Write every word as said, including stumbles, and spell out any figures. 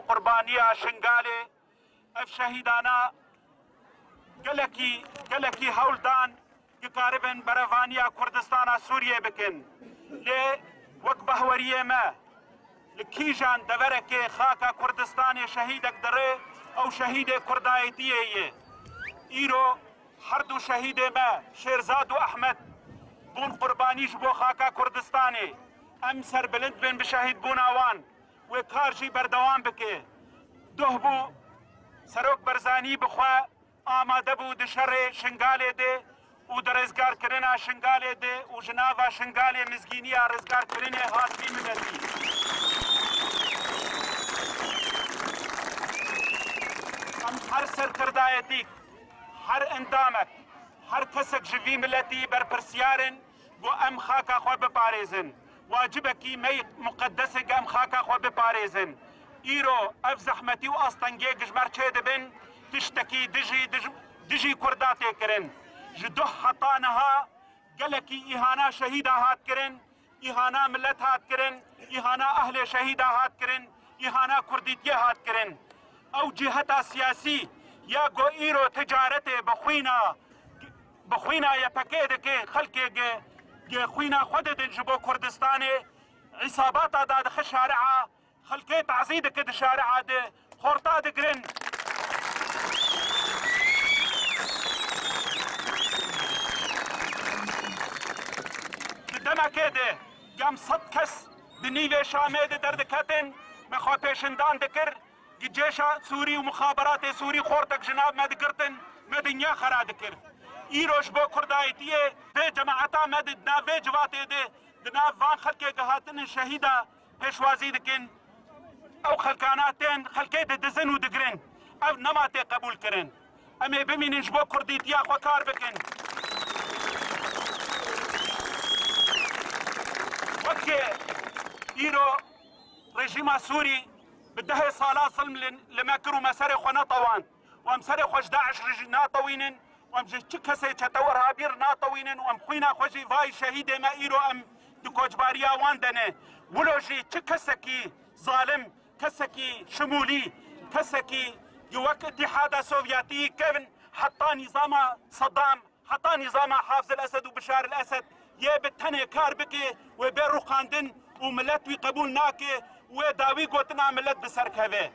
Qurbaniya Şingalê, ev şehîdana gelekî, gelekî hewl dan ki karibin berevaniya Kurdistana Sûriyê bikin. Lê wek bahweriyê me, li kîjan deverekê xaka Kurdistanê şehîdek dirê, ew şehîdê Kurdayetiyê ye. Îro her du şehîdê me, Şêrzad û Ehmed, bûn qurbanî ji bo xaka Kurdistanê. Em serbilind bin bi şehîdbûna wan. Wê kar jî berdewam bike. Doh bû, Serok Barzanî bi xwe amade bû di şerê Şingalê de û di rizgarkirina Şingalê de û ji nava Şingalê mizgîniya rizgarkirinê hat vî miletî. Em her serkirdayetîk, her endamek, her kesek ji vî miletî berpirsiyar in ku em xaka xwe biparêzin. Wacibekî me yê muqedes e ku em xaka xwe biparêzin. Îro ev zehmetî û astengiyê ku ji me re çêdibin, tiştekî dijî, dij-, dijî Kurda tê kirin. Ji doh heta niha gelekî îhana şehîda hat kirin, îhana milet hat kirin, îhana ehlê şehîda hat kirin, îhana kurdîtiyê hat kirin. Ew ciheta siyasî ya ku îro ticaretê bi xwîna, bi xwîna Y P G dike, xelkê gi, gi xwîna xwe didin ji bo Kurdistanê, îsabata dadixe şari'a, xelkê tazî dike di şari'a de, xorta digirin. Di demekê de gem sed kes di nîvê Şamê de derdiketin, me xwe pêşindan dikir, Cêşa Sûrî û muxaberatê Sûrî xortek ji nav me digirtin, me dinya xera dikir. Îro ji bo Kurdayetiyê vê cemaeta me di nav vê civatê de, di nav van xelkê ku hatinin şehîda pêşwazî dikin. Ew xelkana tên xelkê didizin û digirin. Ev nema tê qebûl kirin. Em ê bimînin ji bo Kurdîtiya xwe kar bikin. Wekî îro rejîma Sûrî bi dehê sala zilm li, li me kir û me serê xwe netewand. Û em serê xwe ji DAIŞ re jî natewînin û em ji çi kesê çete û irhabî re natewînin û em xwîna xwe jî vayî şehîdê me îro em di koçbariya wan de ne. Wilo jî çi kesekî zalim, kesekî şimûlî, kesekî wek Îtîhada Sovyetî kevin heta nîzama Sedam, heta nîzama Hafiz el Esed û Bişar el Esed yê bi tenê kar bike, wê bê rûxandin û milet wî qebûl nake, wê dawî gotina milet bi ser keve.